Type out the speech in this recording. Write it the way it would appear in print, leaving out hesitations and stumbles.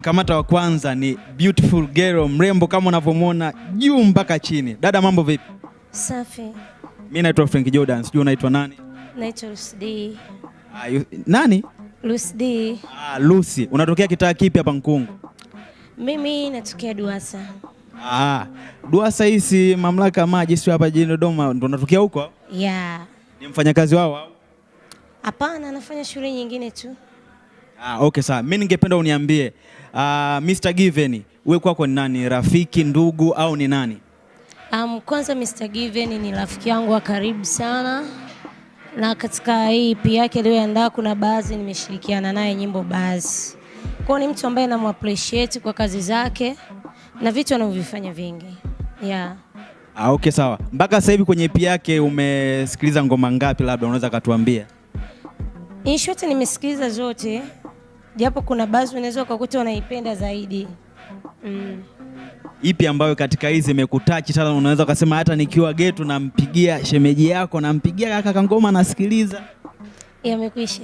Kamata wa kwanza ni beautiful girl, mrembo kama unavyomwona juu mpaka chini. Dada, mambo vipi? Safi. Mimi naitwa Frank Jordan, sijui unaitwa nani? Naitwa Lucy D. Ah, nani? Lucy D. Ah, Lucy. Unatokea kitaa kipi hapa Nkungu? Mimi natokea Duasa. Ah, Duasa hii si mamlaka ya maji sio hapa jijini Dodoma, ndo unatokea huko? Yeah. Ni mfanyakazi wao au? Hapana, nafanya shughuli nyingine tu. Ah, okay sawa. Mimi ningependa uniambie, Mr. Given, wewe kwako ni nani? Rafiki, ndugu au ni nani? Kwanza Mr. Given ni rafiki yangu wa karibu sana, na katika hii EP yake aliyoandaa kuna baadhi nimeshirikiana naye nyimbo baadhi. Kwa hiyo ni mtu ambaye namu-appreciate kwa kazi zake na vitu anavyovifanya vingi. Yeah. Ah, okay sawa. Mpaka sasa hivi kwenye EP yake umesikiliza ngoma ngapi, labda unaweza katuambia? In short nimesikiliza zote, japo kuna baadhi unaweza ukakuta unaipenda zaidi. Ipi ambayo katika hizi imekutouch sana, unaweza ukasema hata nikiwa ghetto nampigia shemeji yako, nampigia kaka kangoma nasikiliza? Yamekwisha.